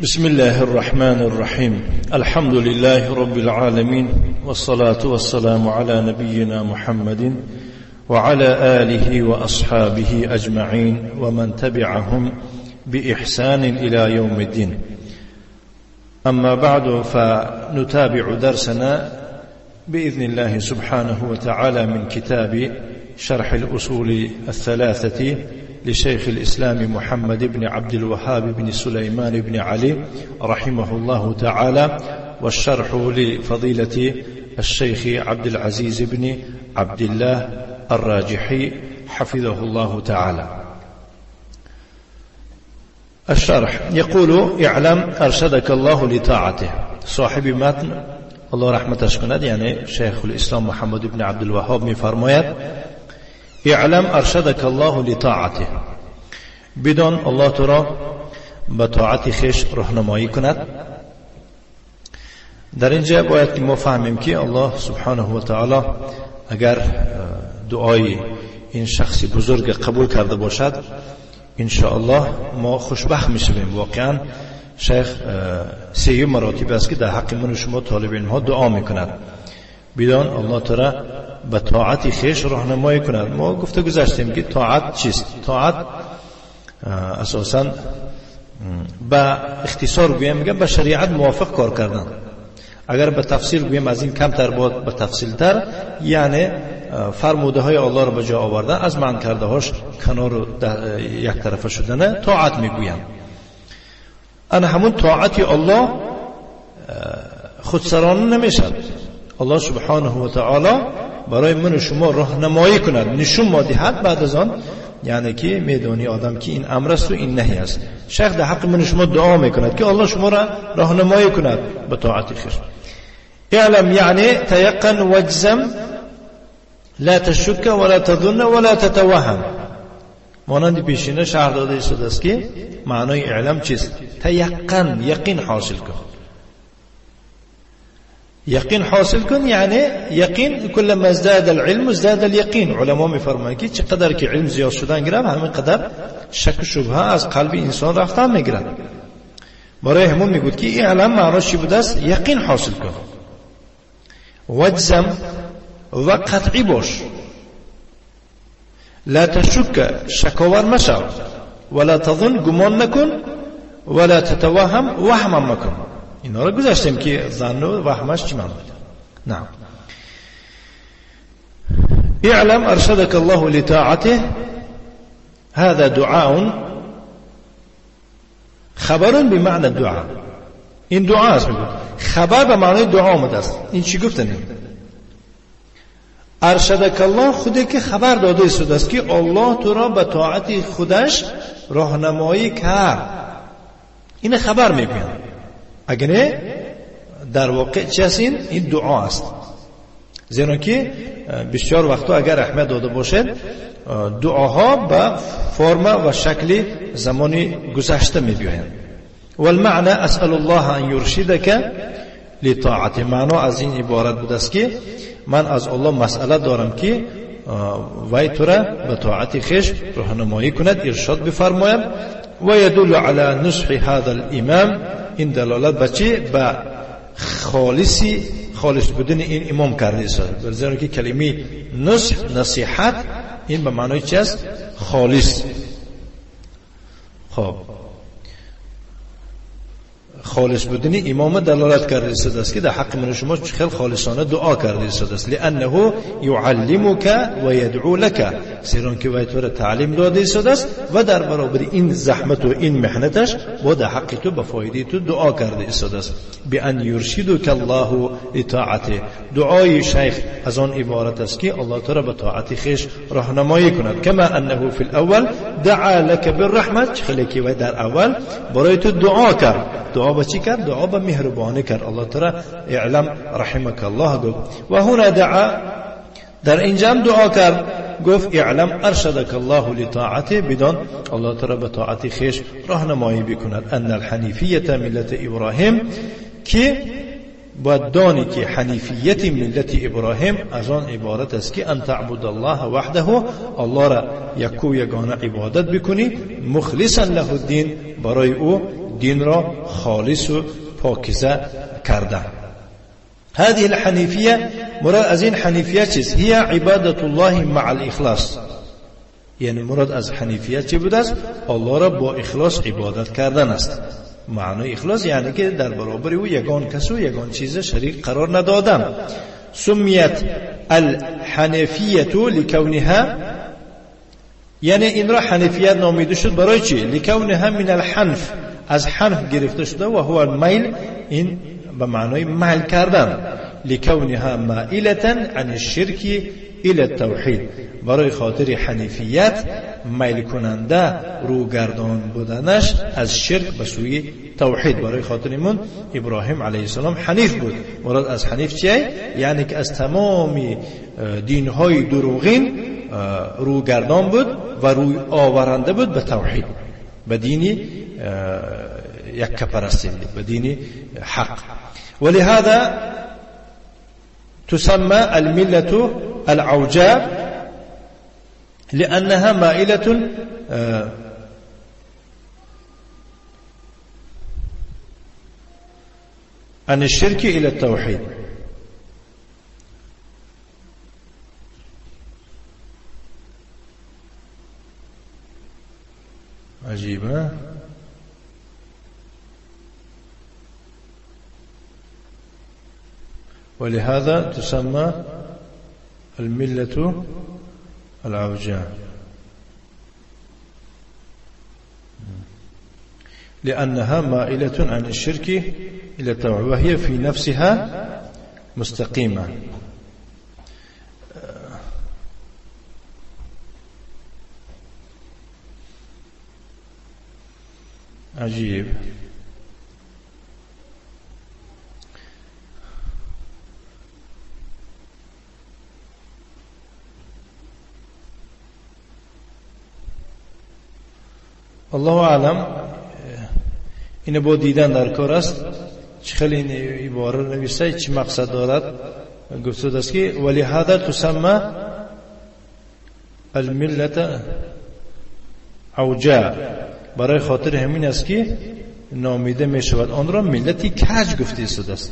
بسم الله الرحمن الرحيم. الحمد لله رب العالمين، والصلاة والسلام على نبينا محمد وعلى آله وأصحابه أجمعين ومن تبعهم بإحسان إلى يوم الدين. أما بعد، فنتابع درسنا بإذن الله سبحانه وتعالى من كتاب شرح الأصول الثلاثة لشيخ الإسلام محمد بن عبد الوهاب بن سليمان بن علي رحمه الله تعالى، والشرح لفضيلة الشيخ عبد العزيز بن عبد الله الراجحي حفظه الله تعالى. الشرح يقول: اعلم أرشدك الله لطاعته. صاحب متن الله رحمتش کند، یعنی شیخ الاسلام محمد بن عبدالوهاب میفرماید: اعلم ارشدك الله لطاعته، بدان الله تو را به طاعت خویش راهنمایی کند. در اینجا باید که ما فهمیم که الله سبحانه و تعالی اگر دعای این شخص بزرگ قبول کرده باشد، انشاءالله ما خوشبخت میشویم. واقعا شیخ سه مراتب است که در حق من و شما طالب علم ها دعا میکند. بدان الله تو به طاعت خویش راهنمایی کند. ما گفته گذشتیم که طاعت چیست؟ طاعت اساسا به اختصار گویم میگم به شریعت موافق کار کردن. اگر به تفصیل گویم از این کمتر بود، به تفصیل تر یعنی فرموده های الله رو به جا آوردن، از منع کرده هاش کنار یک طرفه شدن طاعت میگویم. انا همون طاعت الله خودسرانه نمیشد. الله سبحانه و تعالی برای من و شما راهنمایی کند، نشون ما دهد، بعد از آن یعنی که میدونی آدم که این امر است و این نهی است. شیخ در حق من و شما دعا میکند که الله شما را راهنمایی کند به طاعت خویش. اعلم یعنی تيقن واجزم، لا تشك ولا تظن ولا تتوهم. مانند پیشینه شرح داده شده است که معنای اعلم چیست؟ تيقن، یقین حاصل کن. یقین حاصل کن یعنی یقین، كلما ازداد العلم ازداد اليقین. علما میفرمایند که چقدر که علم زیاد شدن گرفت، همین قدر شک و شبهه از قلب انسان رفتن میگیرد. برای همون میگوید که اعلم معناش چی بوده است؟ یقین حاصل کن، واجزم و قطعی باش، لا تشك شکاور مشو، ولا تظن گمان نکن، ولا تتوهم وهم مکن. اینا رو گذاشتیم که ظن و وهمش چی معنی بوده. نعم. اعلم ارشدك الله لطاعته، هذا دعاء خبر بمعنى الدعاء. این دعا است، میگه خبر به معنای دعا آمده است. این چی گفتنی؟ ارشدك الله، خودی که خبر داده شده است که الله تو را به طاعت خودش راهنمایی کرد. این خبر میگویند. اگر نه در واقع چی است؟ این دعا است. زیرا که بسیار وقتا اگر اهمیت داده باشد، دعاها به فرم و شکل زمانی گذشته میبیایند. والمعنى اسأل الله ان يرشدك لطاعته. معنا از این عبارت بوده است که من از الله مسئله دارم که وی تو را به طاعت خویش راهنمایی کند، ارشاد بفرماید. و يدل على نصح هذا الامام. این دلالت به چی؟ به خالصی، خالص بودن این امام کرده است. زیرا که کلمه نصح، نصیحت، این به معنای چی است؟ خالص. خب خالص بودن امام دلالت کرده است که در حق من شما خیلی خالصانه دعا کرده است. لانه يعلمك و يدعو لك، زیرا که وی تو را تعلیم داده است و در برابر این زحمت و این محنتش با در حق تو به فایده تو دعا کرده است. بان يرشدك الله لطاعته. دعای شیخ از آن عبارت است که الله تو را به طاعت خویش راهنمایی کند. كما انه في الاول دعا لك بالرحمه، خیلی که وی در اول برای تو دعا کرد. دعا به چی کرد؟ دعا به مهربانی کرد. الله تو اعلم رحمك الله گفت. و هنا دعا، در اینجا هم دعا کرد، گفت اعلم ارشدك الله لطاعته، بدان الله تو را به طاعت خویش راهنمایی بکند. ان الحنیفیة ملة ابراهیم، که باید دانی که حنیفیت ملت ابراهیم از آن عبارت است که ان تعبد الله وحده، الله را یکو یگانه عبادت بکنی، مخلصا له الدین، برای او دین را خالص و پاکیزه کرده. هذه الحنیفیه، مراد از این حنیفیه چیست؟ هي عبادت الله مع الاخلاص. یعنی مراد از حنیفیه چی بوده است؟ الله را با اخلاص عبادت کردن است. معنی اخلاص یعنی که در برابر او یگان کس و یگان چیز شریک قرار ندادن. سمیت الحنفیه لکونها، یعنی این را حنفیت نامیده شد برای چی؟ لکونها من الحنف، از حنف گرفته شده و هو المیل، این به معنای میل کردن. لکونها مائلة عن الشرک الى التوحید، برای خاطر حنیفیت میل کننده روگردان بودنش از شرک به سوی توحید. برای خاطر من ابراهیم علیه السلام حنیف بود. مراد از حنیف چیه؟ یعنی که از تمام دینهای دروغین روگردان بود و روی آورنده بود به توحید، به دینی یک پرستی، به دین حق. ولهذا تسمى الملة العوجاء لأنها مائلة عن الشرك إلى التوحيد. عجيبة. ولهذا تسمى الملة العوجاء لأنها مائلة عن الشرك إلى التوحيد وهي في نفسها مستقيمة. عجيب. الله اعلم اینو با دیدن در کار است. چه خیلی این عباره نوشته چه مقصد دارد؟ گفته است که ولهذا تسمى الملة عوجاء، برای خاطر همین است که نامیده می شود آن را ملتی کج گفته شده است.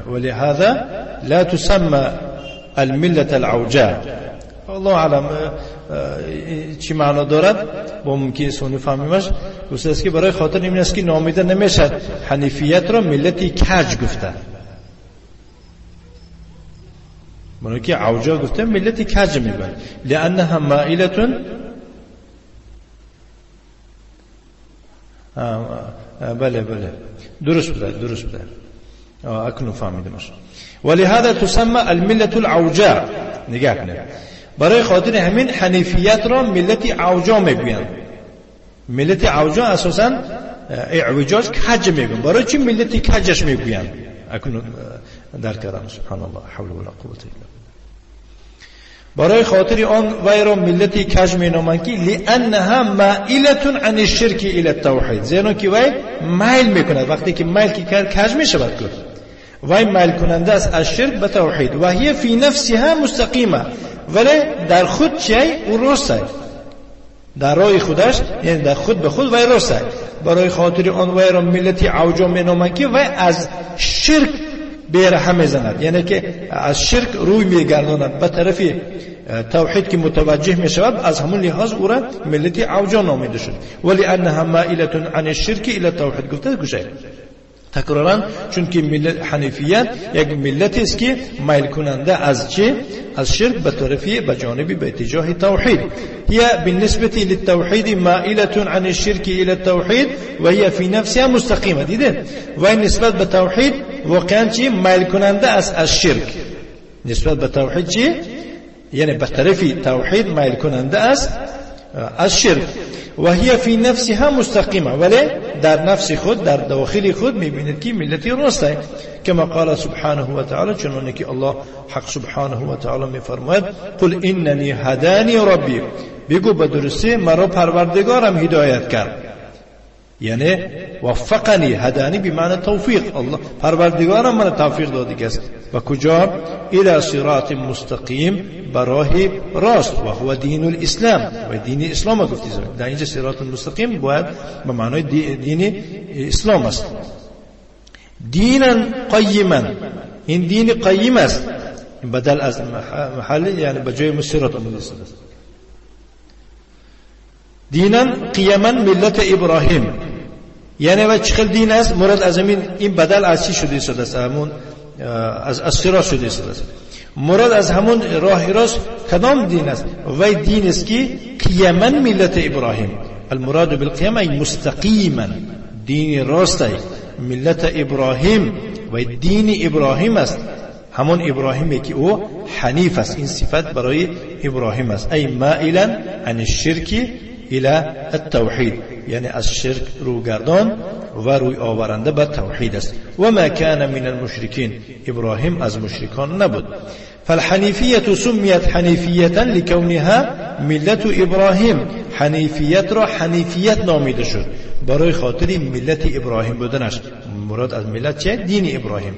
ولهذا لا تسمى الملة العوجاء. الله اعلم چی معنا دارد با ممکن سونی فهمیمش. گفته است که برای خاطر این است که نامیده نمیشد حنیفیت را ملتی کج گفته، برای که عوجا گفته ملتی کج میبرد. لانها مائله، بله بله درست بوده، درست بوده، اکنون فهمیدمش. ولهذا تسمى الملة العوجاء. نگاه کنید، برای خاطر همین حنیفیت را ملت عوجا میگویند. ملت عوجا اساسا اعوجاج کج میگویند. برای چی ملت کجش میگویند؟ اکنون در کردم. سبحان الله، حول ولا قوة الا بالله. برای خاطر آن وی را ملت کج مینامند که لانها مائلة عن الشرک الى التوحید، زیرا که وی میل میکند. وقتی که میل کرد کج میشود که وی میل کننده است از شرک به توحید. و هی فی نفسها مستقیمه، ولی در خود چی؟ او راست است، در راه خودش، یعنی در خود به خود وی راست است. برای خاطر آن وی را ملتی عوجا مینامند که وی از شرک بیرحم میزند، یعنی که از شرک روی میگرداند به طرف توحید که متوجه میشود. از همون لحاظ او را ملتی عوجا نامیده شد. ولی انها مائلة عن الشرک الى التوحید گفته گوشه تکرارا، چون که ملت حنیفیت یک ملت است که میل کننده از چه؟ از شرک به طرفی به جانبی به اتجاه توحید. هي بالنسبة للتوحید مائلة عن الشرك الى التوحید وهي في نفسها مستقیمه. دیده و نسبت به توحید واقعا چی؟ میل کننده است از شرک. نسبت به توحید چی؟ یعنی به طرفی توحید میل کننده است از شرک. و هي في نفسها مستقیمه، ولی در نفس خود، در داخل خود میبینید که ملتی راست است. کما قال سبحانه و تعالی، چنانه که الله حق سبحانه و تعالی میفرماید قل اننی هدانی ربی، بگو به درستی مرا پروردگارم هدایت کرد. یعنی وفقنی هدانی بمعنى توفیق، الله پروردگارم من توفیق داده است و کجا؟ الى صراط مستقیم، براه راست، و هو دین الاسلام، و دین اسلام گفتی. در اینجا صراط مستقیم باید به معنای دین اسلام است. دینا قیما، این دین قیم است، بدل از محل یعنی به جای صراط مستقیم است. دینا قیما ملت ابراهیم، یعنی و چه دین است؟ مراد از این بدل از چی شده است؟ همون از صراط شده است. مراد از همون راه راست کدام دین است؟ و دین است که قیما ملت ابراهیم، المراد بالقیام ای مستقیما، دین راست ملت ابراهیم و دین ابراهیم است، همون ابراهیمی که او حنیف است. این صفت برای ابراهیم است، ای مائلا عن الشرک الى التوحید، یعنی از شرک روگردان و روی آورنده به توحید است. و ما کان من المشرکین، ابراهیم از مشرکان نبود. فالحنیفیة سمیت حنیفیة لکونها ملت ابراهیم، حنیفیت را حنیفیت نامیده شد برای خاطر ملت ابراهیم بودنش. مراد از ملت چه؟ دین ابراهیم.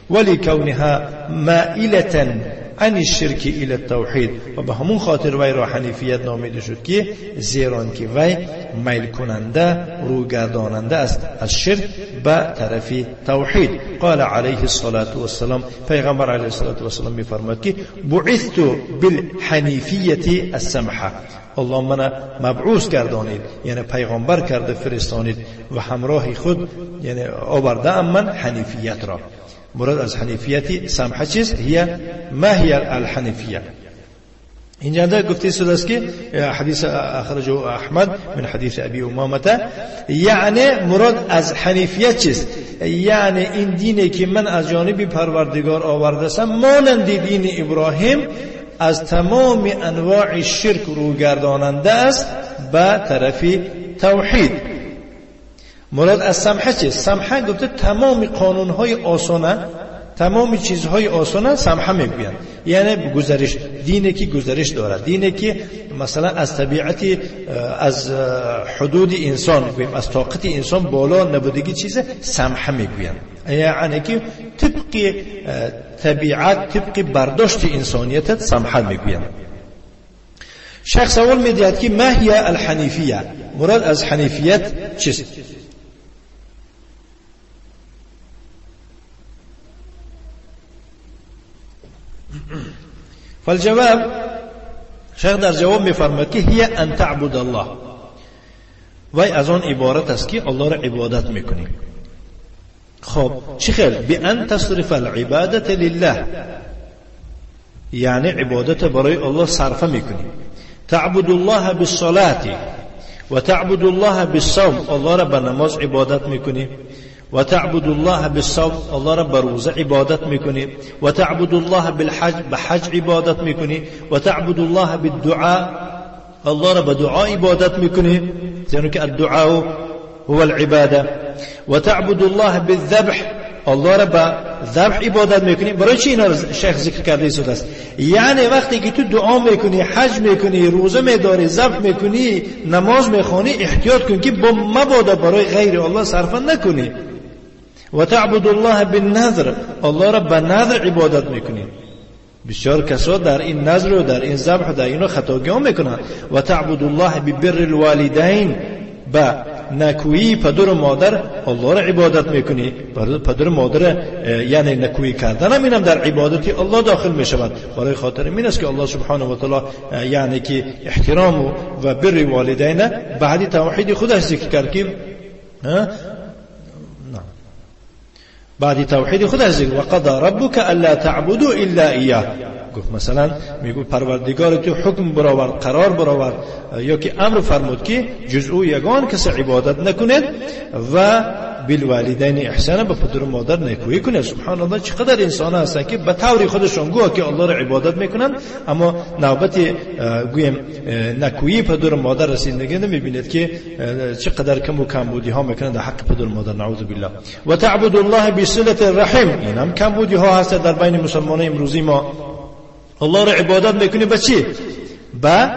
ولکونها مائلة عن الشرک الى التوحید، و به همون خاطر وی را حنیفیت نامیده شد که زیران که وی میل کننده روگرداننده است از شرک به طرف توحید. قال علیه الصلاة والسلام، پیغمبر علیه الصلاة والسلام میفرماد که بعثت بالحنیفیة السمحة، الله من مبعوث گردانید، یعنی پیغمبر کرده فرستانید و همراه خود یعنی آورده من حنیفیت را. مراد از حنیفیت سمحه چیست؟ هي ما هي الحنیفیه. اینجا گفته شده است که حدیث اخرجه احمد من حدیث ابی امامه، یعنی مراد از حنیفیت چیست؟ یعنی این دینی که من از جانب پروردگار آوردم مانند دین ابراهیم از تمام انواع شرک روگرداننده است به طرف توحید. مراد از سمحه چیست؟ سمحه گفته تمام قانونهای آسانه، تمام چیزهای آسانه سمحه میگویند، یعنی گذرش، دینی که گذرش دارد، دینی که مثلا از طبیعت از حدود انسان گوییم از طاقت انسان بالا نبودگی چیز سمحه میگویند، یعنی که طبق طبیعت طبق برداشت انسانیت سمحه میگویند. شیخ سوال میدهد که ما هي الحنیفیه، مراد از حنیفیت چیست؟ فالجواب، شیخ در جواب میفرماید که هي ان تعبد الله، وی از آن عبارت است که الله را عبادت میکنی. خب چه خیل؟ بان تصرف العبادة لله، یعنی عبادت برای الله صرفه میکنی. تعبد الله بالصلاة و تعبد الله بالصوم، الله را به نماز عبادت میکنی. و تعبد الله بالصوم، الله را به روزه عبادت میکنی. و تعبد الله بالحج، به حج عبادت میکنی. و تعبد الله بالدعاء، الله را به دعا عبادت میکنی، زیرا که الدعاء هو العباده. و تعبد الله بالذبح، الله را به ذبح عبادت میکنی. برای چی اینا رو شیخ ذکر کرده ایستاده است؟ یعنی وقتی که تو دعا میکنی، حج میکنی، روزه میداری، ذبح میکنی، نماز میخوانی، احتیاط کن که با مبادا برای غیر الله صرفا نکنی. و تعبد الله بالنذر، الله را به نذر عبادت میکنی. بسیار کسا در این نذر و در این ذبح و در اینا خطاگی ها میکنن. و تعبد الله ببر الوالدین، به نکویی پدر و مادر الله را عبادت میکنی. پدر و مادر یعنی نکویی کردن هم اینم در عبادت الله داخل میشود. برای خاطر این است که الله سبحانه و تعالی یعنی که احترام و بر والدین بعد توحید خودش ذکر کرد که بعد توحید خودش ذکر و قضى ربک الا تعبدوا الا ایاه. گفت مثلا میگو پروردگار تو حکم برآورد، قرار برآورد، یا که امر فرمود که جز او یگان کس عبادت نکنید و بالوالدین احسان، به پدر و مادر نیکویی کنید. سبحان الله چقدر انسان هستن که به طور خودشون گویا که الله را عبادت میکنن، اما نوبت گویم نکویی پدر و مادر رسیدگی نمیبینید که چقدر کم و کمبودی ها میکنن در حق پدر و مادر، نعوذ بالله. و تعبد الله بصله الرحم، اینم کمبودی ها هست در بین مسلمانان امروزی ما. الله را عبادت میکنی به چی؟ به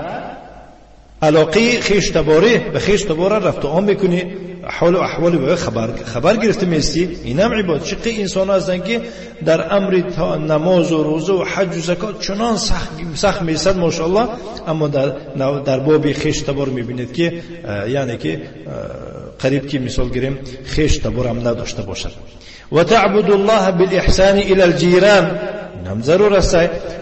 علاقه خویش تباری، به خویش تباره رفت و آم میکنی، حال و احوال به خبر گرفته میستی، اینم عبادت. چقدر انسان هستن که در امر نماز و روزه و حج و زکات چنان سخت میسد ماشاءالله، اما در باب خویش تبار میبینید که یعنی که قریب که مثال گیریم خویش تبار هم نداشته باشد. و تعبد الله بالاحسان الى الجیران، هم ضرور است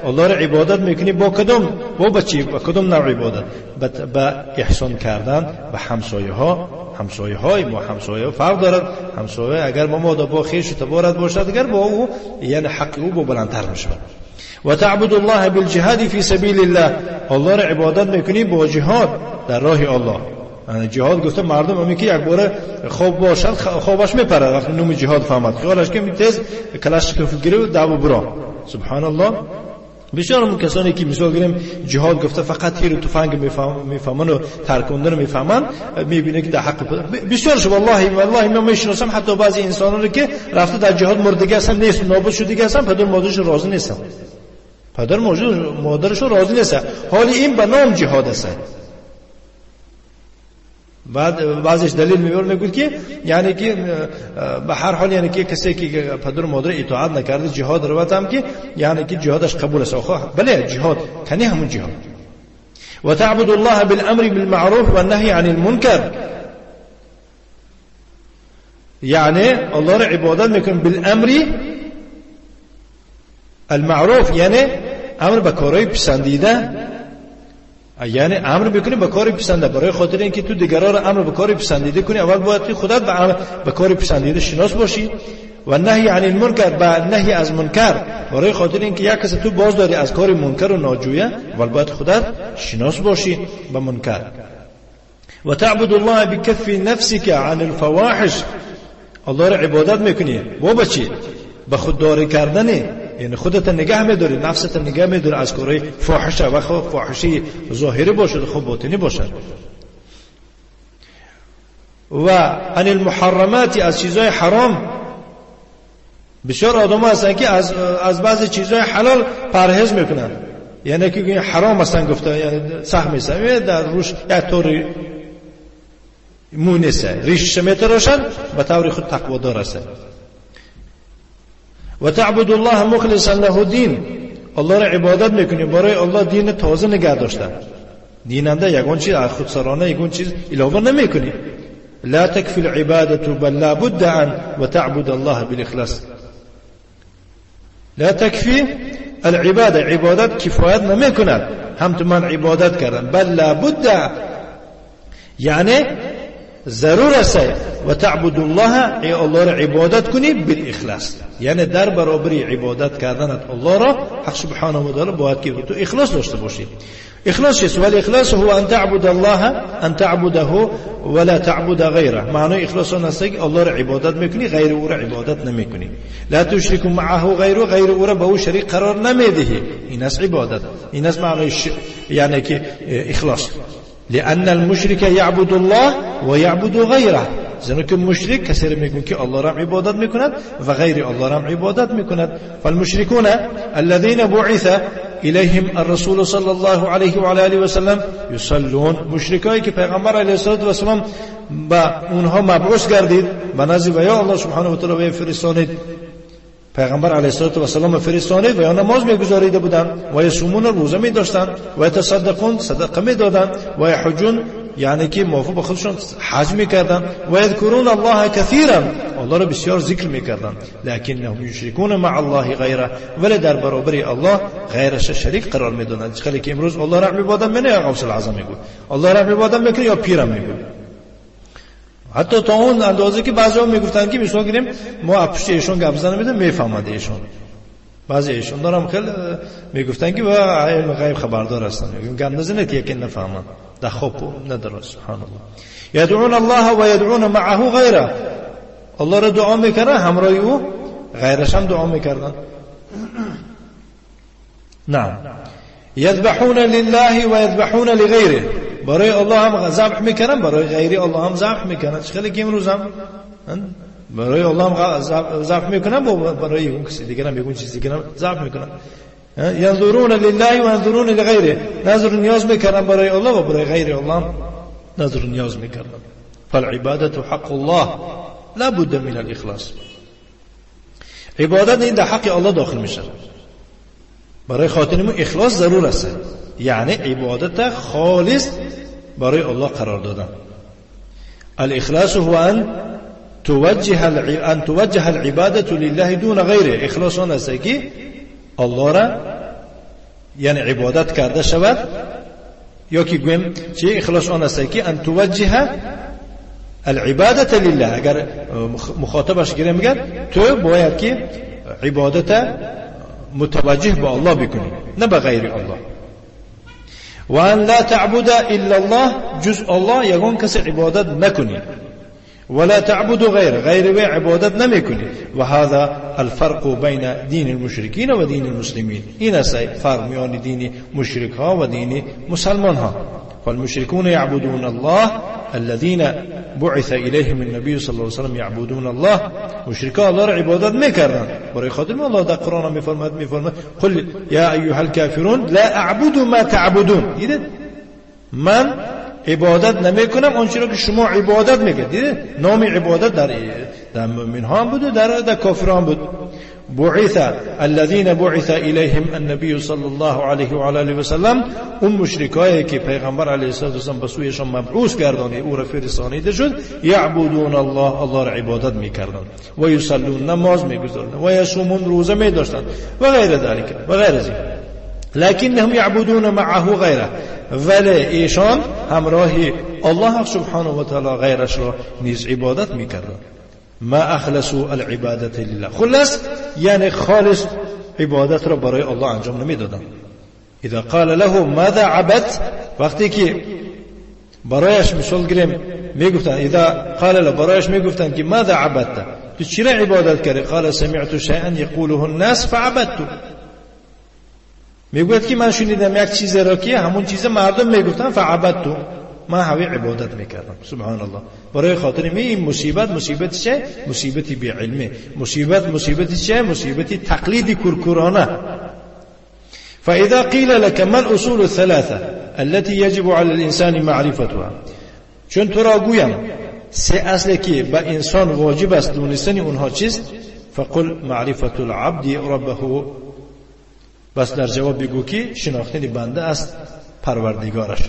الله را عبادت میکنی با کدام، با بچی، با کدام نوع عبادت؟ با احسان کردن به همسایه ها. همسایه های ما همسایه فرق دارد، همسایه اگر ما با خویش و تبارت باشد اگر با او یعنی حق او با بلندتر میشود. و تعبد الله بالجهاد فی سبیل الله، الله را عبادت میکنی با جهاد در راه الله. یعنی جهاد گفته مردم همی که یک باره خواب باشد خوابش میپرد وقتی نوم جهاد فهمد، خیالش که تیز کلاشنیکوف گیره و دعوا برا. سبحان الله. بسیار هم کسانی که مثال گیریم جهاد گفته فقط تیر و تفنگ میفهمن و ترکوندن میفهمن، میبینه که در حق بسیار شو. والله من میشناسم حتی بعضی انسان‌ها رو که رفته در جهاد مردگی هستن نیست، نابود شدگی هستن، پدر مادرش راضی نیستن، پدر مادرش راضی نیستن، حال این به نام جهاد است. بعد بعضیش دلیل میبر میگوید که یعنی که به هر حال یعنی که کسی که پدر مادر اطاعت نکرده جهاد رو هم که یعنی که جهادش قبول است. بله جهاد کنی همون جهاد. و تعبد الله بالامر بالمعروف والنهی عن المنکر، یعنی الله را عبادت میکنه بالامر المعروف، یعنی امر به کارهای پسندیده، یعنی امر میکنی به کار پسنده. برای خاطر اینکه تو دیگران را امر به کار پسندیده کنی اول باید تو خودت به کار پسندیده شناس باشی. و نهی عن المنکر، به نهی از منکر، برای خاطر اینکه یک کس تو باز داری از کار منکر و ناجویه اول باید خودت شناس باشی به منکر. و تعبد الله بکف نفسك عن الفواحش، الله را عبادت میکنی با بچی، به خودداری کردن، یعنی خودت نگه میداری، نفست نگه میداری از کارهای فاحشه، و خب فاحشه ظاهری باشد خب باطنی باشد. و عن المحرمات، از چیزهای حرام. بسیار آدم هستن که از بعضی چیزهای حلال پرهیز میکنن، یعنی که حرام هستن گفته، یعنی سخت میسن در روش یک طور مونسه ریشش میتراشن، به طور خود تقوادار هستن. و تعبد الله مخلصا له دین، الله را عبادت میکنی برای الله دین تازه نگه داشتن، دیننده یگان چیز از خودسرانه یگان چیز علاوه نمیکنی. لا تکفی العبادة بل لا بد ان وتعبد الله بالاخلاص. لا تکفی العبادة، عبادت کفایت نمیکند، هم تو من عبادت کردم، بل لا بد یعنی ضرور است و تعبد الله، ای الله را عبادت کنی بالاخلاص، یعنی در برابر عبادت کردنت الله را حق سبحانه و تعالی باید که تو اخلاص داشته باشی. اخلاص چیست؟ ولی اخلاص هو ان تعبد الله ان تعبده ولا تعبد غیره. معنی اخلاص آن است که الله را عبادت میکنی غیر او را عبادت نمیکنی، لا تشرک معه غیره، غیر او را به او شریک قرار نمیدهی. این است عبادت، این است معنی یعنی که اخلاص. لأن المشرك يعبد الله ويعبد غيره، زیرا که مشرک کسی را میگوید که الله را عبادت میکند و غیر الله را عبادت میکند. فالمشركون الذين بعث إليهم الرسول صلى الله عليه وعلى آله وسلم يصلون، مشرکایی که پیغمبر علیه الصلاة والسلام با اونها مبعوث گردید به نزد و یا الله سبحانه و تعالی فرستانید، پیغمبر علیه الصلاة والسلام فرستانید و یا نماز میگذاریده بودند و یصومون روزه میداشتند و یتصدقون صدقه میدادند و یحجون یعنی که موافق خودشون حج میکردند و یذکرون الله کثیرا، الله را بسیار ذکر میکردند. لکنهم یشرکون مع الله غیره، ولی در برابر الله غیرش شریک قرار میدادند. خیلی که امروز الله را عبادت میکنه یا غوث الاعظم میگه الله را عبادت میکنه یا پیرم میگه، حتی تا اون اندازه که بعضی میگفتند که مثلا گیریم ما پشت ایشون گپ زدن میدیم میفهمند ایشون. بعضی ایشون دارم خیلی میگفتند که با علم غیب خبردار هستن، میگم گپ نزنید یکی نفهمند در خواب نداره. سبحان الله. یدعون الله و یدعون معه غیره، الله را دعا میکردن همراه او غیرش هم دعا میکردن. نعم. یذبحون لله و یذبحون لغیره، برای الله هم ذبح میکردن برای غیری الله هم ذبح میکردن. خیلی که امروز هم برای الله هم ذبح میکنن، برای اون کسی دیگه هم یه چیز دیگه هم ذبح میکنن. ینظرون لله و ینظرون لغیره، نظر نیاز میکردن برای الله و برای غیر الله هم نظر نیاز میکردن. فالعبادة حق الله لا بد من الإخلاص. عبادت این در حق الله داخل میشه، برای خاطر اخلاص ضرور است، یعنی عبادت خالص برای الله قرار دادن. الاخلاص هو ان توجه العبادة لله دون غیره. اخلاص آن است که الله را یعنی عبادت کرده شود، یا که گویم چه اخلاص آن است که ان توجه العبادة لله. اگر مخاطبش گیره میگن تو باید که عبادت متوجه به الله بکنی نه به غیر الله. و ان لا تعبد الا الله، جز الله یگان کسی عبادت نکنی، ولا تعبد غیر غیر عبادت نمیکنی. و هذا الفرق بین دین المشرکین و دین المسلمین. این است فرق میان دین مشرک ها و دین مسلمان ها. فالمشركون يعبدون الله الذين بعث إليهم النبي صلى الله عليه وسلم يعبدون الله. مشركا الله را عبادت میکردن، برای خاطر الله در قرآن میفرماد قل یا ایها الكافرون لا اعبد ما تعبدون. دیدید من عبادت نمیکنم آنچه را که شما عبادت میکنید. دیدید نام عبادت در مؤمن ها هم بود و در کافران بود. بعث الذين بعث إليهم النبي صلى الله عليه وعلى آله وسلم، اون مشرکایی که پیغمبر علیه الصلاة والسلام به سویشان مبعوث گردانید، او را فرستانیده شد، یعبدون الله، الله را عبادت میکردند، و یصلون، نماز میگذاردند، و یصومون، روزه میداشتند، و غیر ذلك و غیر از این. لکنهم یعبدون معه غیره، ولی ایشان همراه الله سبحانه و تعالی غیرش را نیز عبادت میکردند. ما اخلصوا العبادة لله، خلص یعنی خالص عبادت را برای الله انجام نمیدادن. اذا قال له ماذا عبدت، وقتی که برایش مثال گیریم میگفتن، اذا قال له برایش میگفتن که ماذا عبدت، تو چرا عبادت کردی؟ قال سمعت شیئا یقوله الناس فعبدت. میگوید که من شنیدم یک چیز را که همون چیز مردم میگفتن، فعبدت، من هوی عبادت میکردم. سبحان الله. برای خاطر می این مصیبت، مصیبت چه؟ مصیبت بی علمی، مصیبت چه؟ مصیبت تقلید کورکورانه. فاذا قیل لك ما الاصول الثلاثه التي يجب على الانسان معرفتها، چون تو را گویم سه اصل که به انسان واجب است دونستن اونها چیست، فقل معرفت العبد ربه، بس در جواب بگو که شناختن بنده است پروردگارش.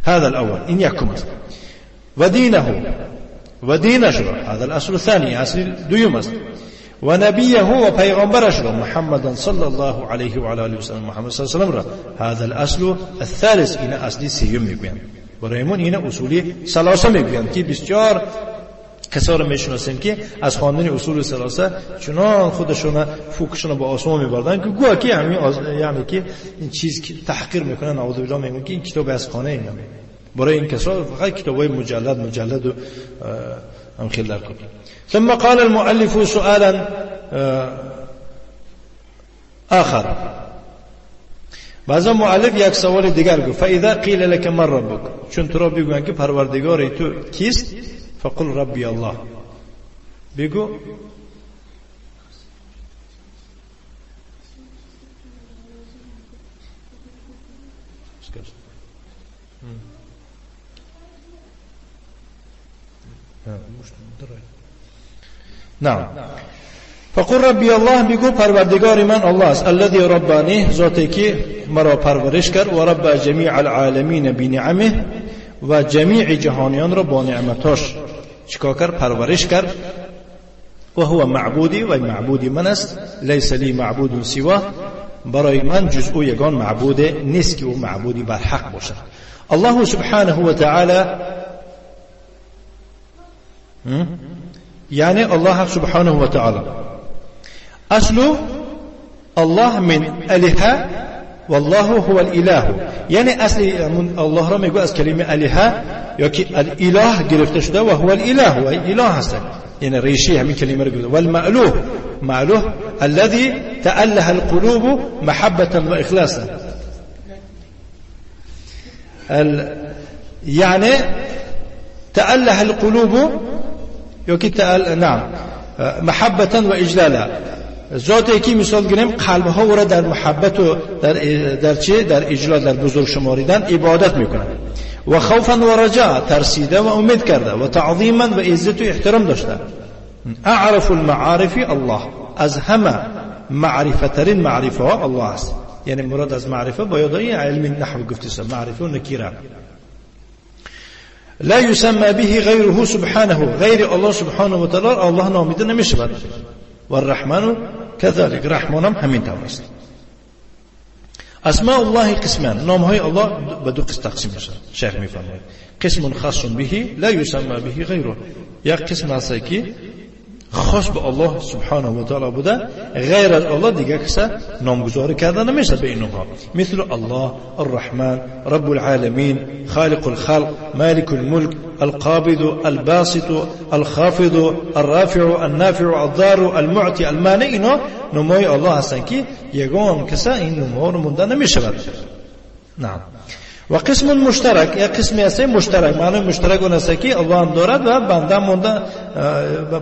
هذا الأول، إن يكم ودينه ودينش هذا الأصل الثاني، أصل دوم است. ونبيه وپیغمبرش محمد صلى الله عليه وعلى آله وسلم، محمد صلى الله عليه وسلم، هذا الأصل الثالث، این اصلی سیوم میگویند. برایمون این اصولی ثلاثه میگویند که بسیار کسا رو میشناسیم که از خواندن اصول ثلاثه چنان خودشون فوکشون با آسمان میبردن که گویا که همین یعنی که این چیز که تحقیر میکنن، نعوذ بالله، میگن که این کتاب از خانه اینا. برای این کسا فقط کتابای مجلد و هم خیلی در کن. ثم قال المؤلف سؤالا آخر، بعضا مؤلف یک سوال دیگر گفت، فاذا قیل لك من ربک، چون تو را بگویند که پروردگار تو کیست، فقل ربی الله، بگو نعم، فقل ربی الله، بگو پروردگار من الله است، الذي ربانی، ذاتی که مرا پرورش کرد، و رب جمیع العالمین بنعمه، و جمیع جهانیان را با نعمتاش چیکار کرد؟ پرورش کرد. و هو معبودی، و معبودی من است، لیس لی معبود سواه، برای من جز او یگان معبود نیست که او معبودی بر حق باشد. الله سبحانه و تعالی، یعنی الله سبحانه و تعالی اصل الله من الهه والله هو الاله، یعنی اصل الله را میگو از کلمه الهه یا که الاله گرفته شده، و هو الاله، و اله هست، یعنی ریشه همین کلمه رو گرفته. والمألوه، مألوه الذي تأله القلوب محبة وإخلاصا، يعني تأله القلوب نعم محبة وإجلالا، ذاتی که مثال گیریم قلب ها او را در محبت و در چه؟ در اجلال، در بزرگ شماریدن عبادت میکنن. و خوفا و رجاء ترسیده و امید کرده و تعظیما و عزت و احترام داشته. اعرف المعارف الله، از همه معرفه ترین معرفه ها الله است. یعنی مراد از معرفه باید علم نحو گفته شد، معرفه و نکیره. لا يسمى به غیره سبحانه، غیر الله سبحانه و تعالی الله نامیده نمیشود. و الرحمن كذلك، رحمان هم همین طور است. اسماء الله قسمان، نام های الله به دو قسم تقسیم میشود. شیخ میفرماید قسم خاص به لا يسمى به غیره، یک قسم هست که خاص به الله سبحانه و تعالی بوده، غیر از الله دیگه کس نامگذاری کرده نمیشه به این نامها. مثل الله، الرحمن، رب العالمین، خالق الخلق، مالک الملک، القابض، الباسط، الخافض، الرافع، النافع، الضار، المعطي، المانع. اینا نامهای الله هستند که یگان کس این نامها رو مونده نمیشود. نعم. و قسم مشترک، یک قسمی هست مشترک، معنی مشترک اون است که الله هم دارد و بنده هم مونده،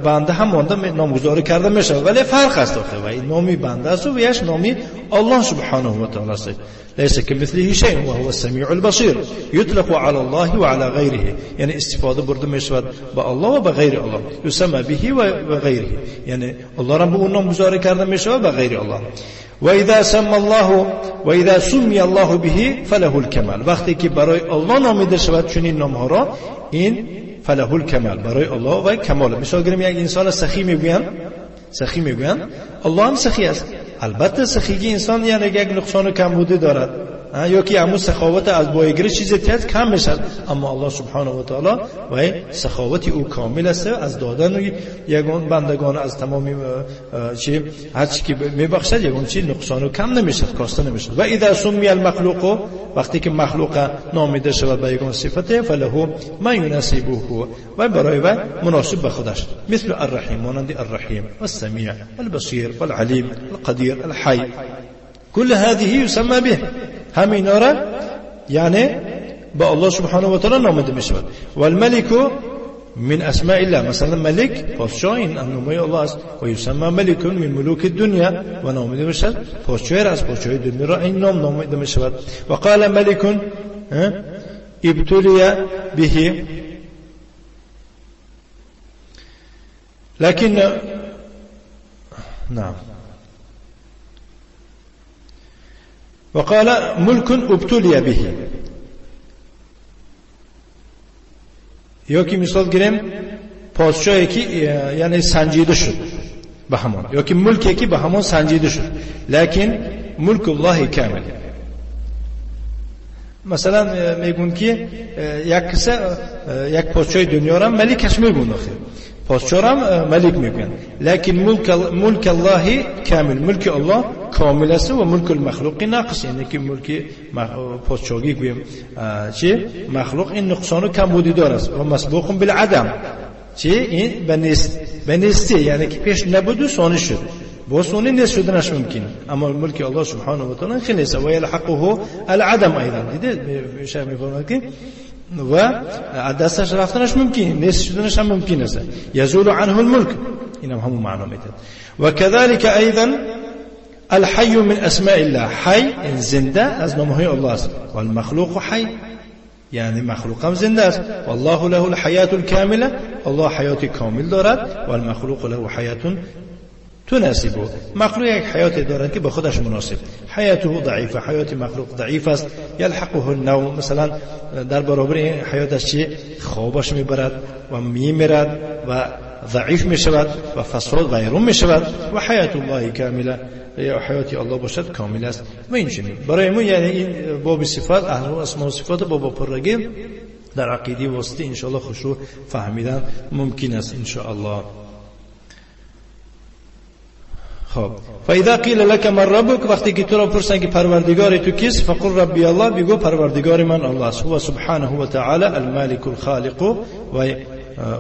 بنده هم مونده نامگذاری کرده میشه، ولی فرق است آخه، و این نامی بنده است و یش نامی الله سبحانه و تعالی است. ليس كمثله شيء وهو السميع البصير، يطلق على الله وعلى غيره، یعنی استفاده برده میشود با الله و به غیر الله، يسمى به و غیره، یعنی الله را به اون نامگذاری کرده میشه و به غیر الله. و اذا سمى الله و اذا سمي الله به فله الكمال، وقتی که برای الله نامیده شود چنین نامها را، این فله الكمال، برای الله و کمال. مثال گیریم یک انسان سخی میگویند، سخی میگویند، الله هم سخی است. البته سخیگی انسان یعنی یک نقصان و کمبودی دارد، یا که همون سخاوت از بایگیری چیزی تیز کم میشد، اما الله سبحانه و تعالی و سخاوت او کامل است، از دادن یگان بندگان از تمام چی هر چی که میبخشد یگان چی نقصان و کم نمیشد، کاسته نمیشد. و اذا سمی المخلوق، وقتی که مخلوق نامیده شود به یگان صفت، فله ما یناسبه، و برای و مناسب به خودش، مثل الرحیم، مانند الرحیم والسمیع والبصیر والعلیم القدیر الحی، كل هذه يسمى به، همه اینا را یعنی با الله سبحانه و تعالی نامیده می شود. والملك من اسماء الله، مثلا ملک پادشاه، این نامهای الله است، و یسمى ملک من ملوک الدنیا، و نامیده می شود پادشاه از پادشاه دنیا را این نام نامیده می شود. و قال ملک ابتلی به، لكن نعم، وقال ملك ابتلي به، یا که مثال گیریم پادشاهی که یعنی سنجیده شد به همان، یا که ملکی که به همان سنجیده شد، لکن ملک الله کامل. مثلا میگون که یک کس یک پادشاه دنیا را ملکش میگون، آخه پادشاه را ملک میگن، لکن ملک الله کامل، ملک الله کامل است و ملک المخلوق ناقص، یعنی که ملک پادشاهی گویم چی مخلوق این نقصان و کمبودی داره است و مسبوق بالعدم، چی این به نیستی، یعنی که پیش نبود و ثانی شد، با ثانی نیست شدنش ممکن، اما ملک الله سبحانه و تعالی خیلی است و یلحقه العدم ایضا، دیده شیخ میفرماید که و دستش رفتنش ممکن نیست شدنش هم ممکن است، یزول عنه الملک، اینم همون معنا میده. و كذلك ایضا الحي من اسماء الله، حی زنده از نامهای الله است، والمخلوق حی یعنی مخلوق هم زنده است، والله له الحیات الكامله، الله حیات کامل دارد، والمخلوق له حیات تناسبه، مخلوق یک حیات دارد که به خودش مناسب، حیاته ضعیفه، حیات مخلوق ضعیف است، یلحقه النوم، مثلا در برابر حیاتش چی خوابش میبرد و میمیرد و ضعیف میشود و فساد ویرون میشود، و حیات الله کامله، یا حیات الله باشد کامل است. و این چنین برای ما یعنی این باب صفات، اهل اسماء و صفات باب پرگی در عقیده واسطه انشاءالله خوشو فهمیدن ممکن است انشاءالله. خب فاذا قیل لك من ربك، وقتی که تو را پرسن که پروردگار تو کیست، فقل ربی الله، بگو پروردگار من الله است، هو سبحانه و تعالی المالک الخالق، و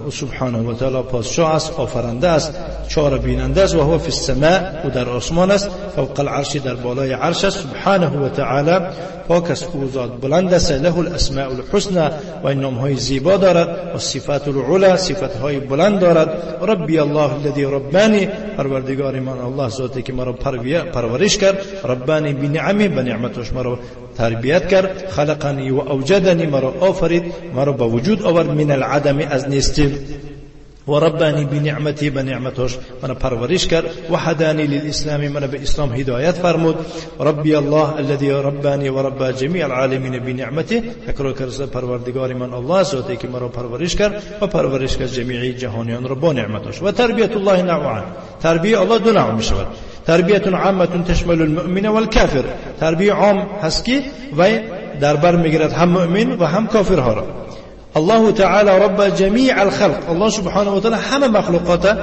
او سبحانه و تعالی پادشاه است، آفرنده است، چاره بیننده است، و هو فی السماء، و در آسمان است، فوق العرش، در بالای عرش است، سبحانه و تعالی پاک است او ذات بلند است، له الاسماء الحسنى، و این نامهای زیبا دارد، و صفات العلا، صفتهای بلند دارد. ربی الله الذی ربانی، پروردگار من الله ذاتی که مرا پرورش کرد، ربانی بنعمه، به نعمتش مرا تربیت کرد. خلقنی و اوجدنی، مرا آفرید، مرا به وجود آورد، من العدم از نیستی، و ربانی بنعمتی، به نعمتش من پرورش کرد، و هدانی للاسلام، من به اسلام هدایت فرمود. ربی الله الذي ربانی و رب جمیع العالمین بنعمته، تکرار کرد پروردگار من الله ذاتی که مرا پرورش کرد و پرورش کرد جمیع جهانیان را با نعمتش. و تربیت الله نوعان، تربیت الله دو نوع می شود. تربیت عامه تشمل المؤمن والکافر، تربیت عام هست که و در بر میگیرد هم مؤمن و هم کافرها را. الله تعالی رب جمیع الخلق، الله سبحانه و تعالی همه مخلوقات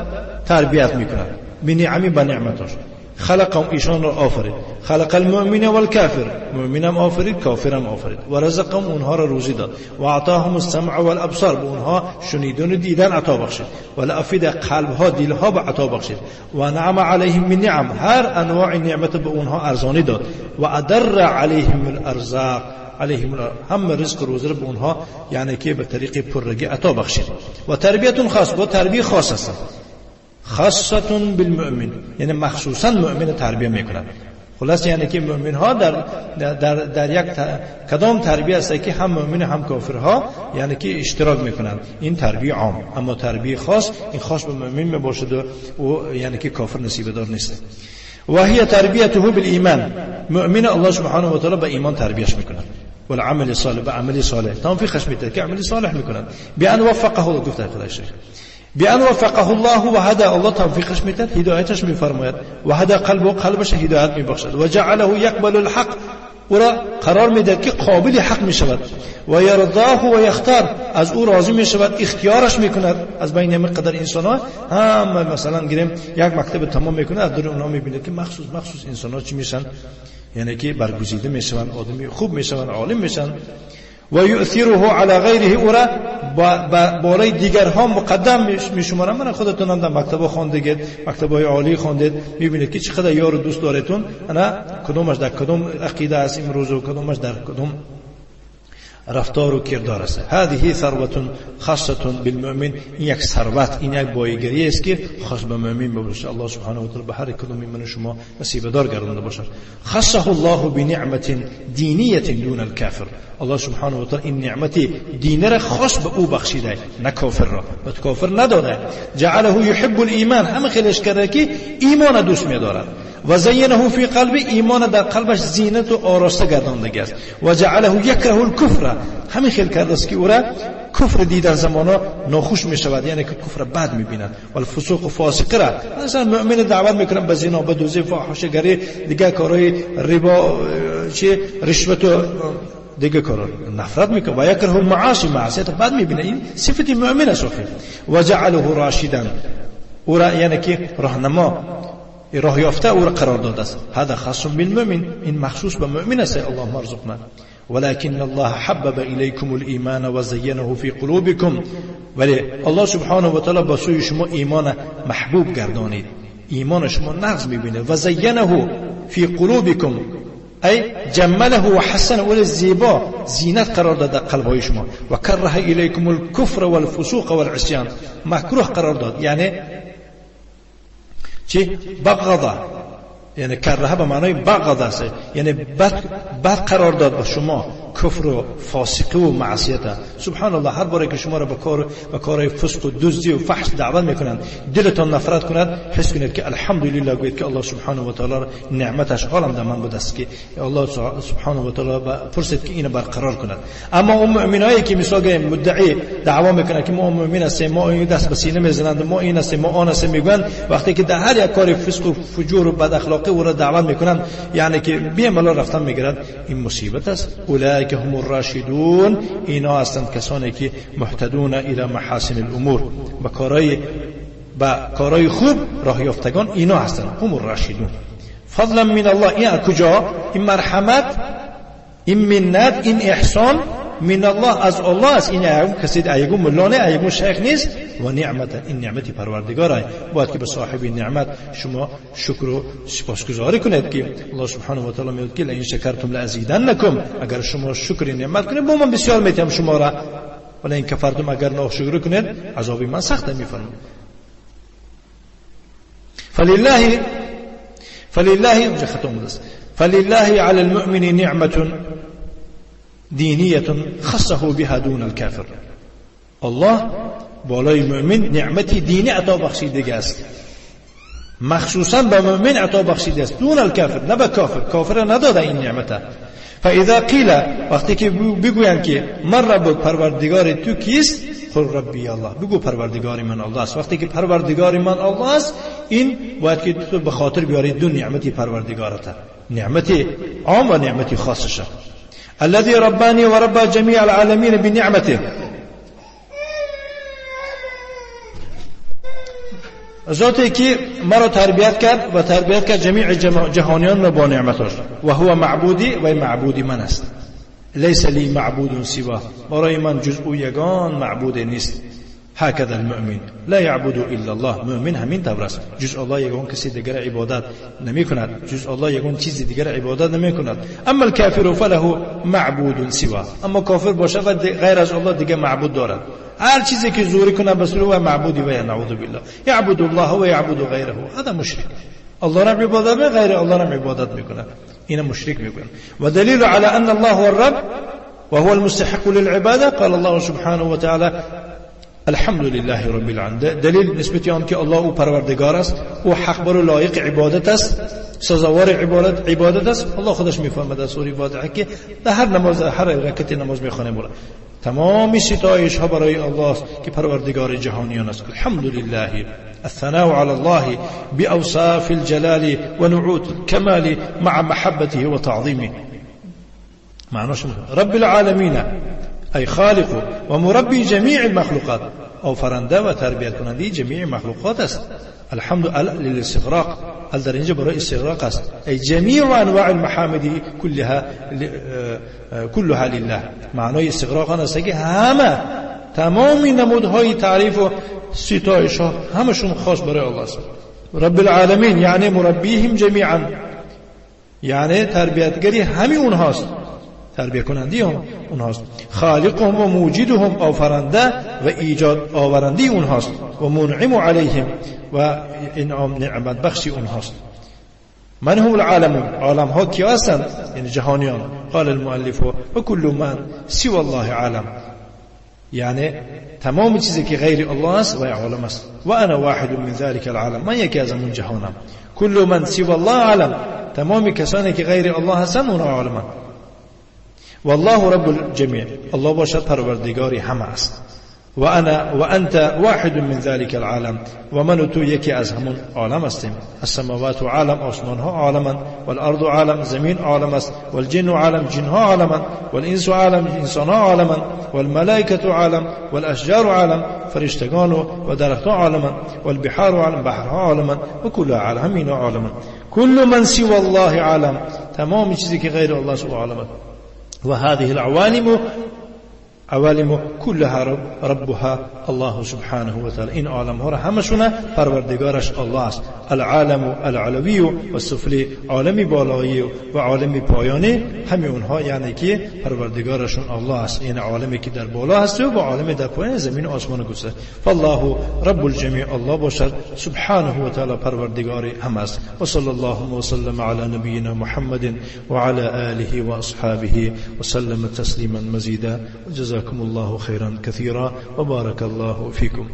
تربیت میکند بنعمی، به نعمتش. خلقهم، ایشان را آفرید، خلق المؤمن والکافر، مؤمنم آفرید کافرم آفرید، و رزقهم، اونها را روزی داد، و اعطاهم السمع والابصار، به اونها شنیدن و دیدن عطا بخشید، و الافئده، قلبها دلها به عطا بخشید، و نعم علیهم من نعم، هر انواع نعمت به اونها ارزانی داد، و ادر علیهم الارزاق، علیهم هم رزق روزی به اونها یعنی که به طریق پرگی عطا بخشید. و تربیت خاص، با تربیت خاص است، خاصة بالمؤمن، یعنی مخصوصا مؤمن تربیه میکند. خلاص یعنی که مؤمن ها در در در یک کدام تربیه است که هم مؤمن هم کافرها یعنی که اشتراک میکنند، این تربیه عام. اما تربیه خاص، این خاص به مؤمن میباشد و او یعنی که کافر نصیب دار نیست. و هي تربیته بالایمان، مؤمن الله سبحانه و تعالی به ایمان تربیهش میکند، والعمل الصالح، به عمل صالح توفیقش میده که عمل صالح میکند. بأن وفقه، گفته خدای شیخ، بأن وفقه الله و هدى، الله توفیقش میده، هدایتش میفرماید، و هدى قلبه، قلبش هدایت میبخشد، و جعله یقبل الحق، او را قرار میده که قابل حق میشود، و یرضاه و یختار، از او راضی میشود، اختیارش میکند. از بین همین قدر انسان ها هم مثلا گیریم یک مکتب تمام میکنه، از دور اونها میبینه که مخصوص مخصوص انسان ها چی میشن، یعنی که برگزیده میشوند، آدمی خوب میشوند، عالم میشن. و یؤثره علی غیره، او را بالای دیگرها مقدم میشمارم. من خودتون هم در مکتب خواندید، مکتب‌های عالی خواندید، میبینید که چقدر یار و دوست دارتون، انا کدومش در کدوم عقیده است امروز و کدومش در کدوم رفتار و کردار است. هذه ثروة خاصة بالمؤمن، این یک ثروت، این یک بایگری است که خاص به مؤمن باشه. الله سبحانه و تعالی به هر کدوم من شما نصیب دار گردانده باشد. خصه الله بنعمة دینیة دون الكافر، الله سبحانه و تعالی این نعمت دینه را خاص به او بخشیده، نه کافر را، به کافر نداده. جعله يحب الایمان، همه خیلش کرده که ایمان دوست می‌دارد. و زینه فی قلبی، ایمان در قلبش زینت و آراسته گرداندگی است. و جعله یکره الکفر، همین خیل کرده است که او را کفر دیدن زمانا ناخوش می شود، یعنی که کفر بد می بیند. و الفسوق و فاسق را مثلا مؤمن دعوت میکنن به زنا، به دزدی، فاحشه گری، دیگه کارهای ربا، چه رشوت و دیگه کارا نفرت میکنه. و یکره المعاصی، معصیت بد میبینه، این صفت مؤمن است. و جعله راشدا، او را یعنی که راهنما، راه یافته او را قرار داده است. هذا خاص بالمؤمن، این مخصوص به مؤمن است. اللهم ارزقنا. ولكن الله حبب الیکم الایمان و زینه فی قلوبکم، ولی الله سبحانه و تعالی به سوی شما ایمان محبوب گردانید، ایمان شما نغز میبینه. و زینه فی قلوبکم ای جمله و حسنه، ولی زیبا زینت قرار داد در قلبهای شما. و کره الیکم الکفر والفسوق والعصیان، مکروه قرار داد، یعنی چی؟ بغض، یعنی کره به معنای بغض است، یعنی بد قرار داد به شما کفر و فاسقی و معصیت. سبحان الله، هر باری که شما را به کارهای فسق و دزدی و فحش دعوت میکنند، دلتان نفرت کند، حس کنید که الحمدلله، گویید که الله سبحانه و تعالی نعمتش حالم در من بوده است که الله سبحانه و تعالی پرسید که اینو برقرار کند. اما اون مؤمنایی که مثلا مدعی دعوا میکنند که ما مؤمن هستیم، ما این دست به سینه میزنند، ما این هستیم، ما آن هستیم، میگن وقتی که در هر یک کار فسق و فجور و بد اخلاقی او را دعوت میکنند، یعنی که بی ملا رفتن میگیرند، این مصیبت است. اولئک هم الراشدون، اینا هستند کسانی که مهتدون الی محاسن الامور، به کارهای خوب راه یافتگان اینا هستند، هم الراشدون. فضلا من الله، این کجا؟ این مرحمت، این منت، این احسان من الله، از الله است. این ایگون کسی، ایگون ملا نه، ایگون شیخ نیست. و نعمت، این نعمت پروردگار باید که به صاحب نعمت شما شکر و سپاسگزاری کنید که الله سبحانه و تعالی میگه که لئن شکرتم لازیدنکم، اگر شما شکر نعمت کنید با من بسیار میتم شما را، ولی این کفرتم، اگر ناشکری کنید عذاب من سخت میفرماید. فلله اونجا ختم است. فلله علی المؤمن نعمت دينية خصه بها دون الكافر. الله بالای مؤمن نعمت دینی عطا بخشیده است، مخصوصا به مؤمن عطا بخشیده است، دون الكافر، نه به کافر، کافر نداده این نعمت. فاذا قیل، وقتی که بگویند که من ربک، پروردگار تو کیست؟ قل ربی الله، بگو پروردگار من الله است. وقتی که پروردگار من الله است، این باید که تو به خاطر بیاری دو نعمت پروردگارت، نعمت عام و نعمت خاصش. الذي ربانی و رب جمیع العالمین بنعمته، ذاتی که مرا تربیت کرد و تربیت کرد جمیع جهانیان را با نعمتش. و هو معبودی، و معبودی من است. لیس لی معبود سواه، برای من جز او یگان معبود نیست. هكذا المؤمن لا يعبد الا الله، مؤمن همین طور است، جز الله یگان کسی دیگر عبادت نمی کند، جز الله یگان چیز دیگر عبادت نمی کند. اما الكافر فله معبود سواه، اما کافر باشه و غیر از الله دیگه معبود دارد، هر چیزی که زوری کنه به سوی او معبودی و نعوذ بالله. یعبد الله و یعبد غیره، هذا مشرک. الله را عبادت می، غیر الله را عبادت میکنه، اینا مشرک میکنه. و دلیل على ان الله هو الرب وهو المستحق للعباده، قال الله سبحانه وتعالى الحمد لله رب العالمین. دلیل نسبت آن که الله او پروردگار است، او حق بر لایق عبادت است، سزاوار عبادت است. الله خودش میفرماید در سوره فاتحه که در هر نماز، هر رکعت نماز میخوانیم، تمام ستایش ها برای الله است که پروردگار جهانیان است. الحمد لله، الثناء على الله بأوصاف الجلال ونعوت الكمال مع محبته وتعظيمه. معناش رب العالمین ای خالق و مربی جمیع المخلوقات، آفرنده و تربیت کننده جمیع مخلوقات است. الحمد للاستغراق، ال در اینجا برای استغراق است، ای جمیع انواع المحامد كلها لله. معنای استغراق آن است که همه تمام نمودهای تعریف و ستایش ها همشون خاص برای الله است. رب العالمین یعنی مربیهم جمیعا، یعنی تربیتگری همه اونهاست، تربیه کننده هم اونهاست. خالقهم و موجدهم، آفرنده و ایجاد آورنده اونهاست. و منعم علیهم، و انعام نعمت بخشی اونهاست. من هم العالمون، عالم ها کی هستند؟ یعنی جهانیان. قال المؤلف و کل من سوى الله عالم، یعنی تمام چیزی که غیر الله است و عالم است. و انا واحد من ذلك العالم، من یکی از اون جهانم. کل من سوى الله عالم، تمام کسانی که غیر الله هستند اونها عالمند. والله رب الجميع، الله باشد پروردگاری همه است. و انا و انت واحد من ذلك العالم، و من و تو یکی از همون عالم هستیم. السماوات عالم، آسمان ها عالمند، والارض عالم، زمین عالم است، والجن عالم، جن ها عالمند، والانس عالم، انسان ها عالمند، والملائکه عالم، والاشجار عالم، فرشتگان و درختها عالمند، والبحار عالم، بحرها عالمند، و کل عالم اینا عالمند. كل من سوى الله عالم، تمام چیزی که غیر الله سو عالم است. وهذه العوالم عوالم كلها ربها الله سبحانه وتعالى. این عالم ها را همشونه پروردگارش الله است. العالم العلوی و السفلی، عالم بالایی و عالم پایانی، همه اونها یعنی که پروردگارشون الله است. این عالمی که در بالا هست و عالم در پایین زمین و آسمان گذشته. فالله رب الجمیع، الله باشد سبحانه و تعالی پروردگار هم است. و صلی الله وسلم علی نبینا محمد و علی آله و اصحابه وسلم تسلیما مزیدا. جزاكم الله خيرا كثيرا وبارك الله فيكم.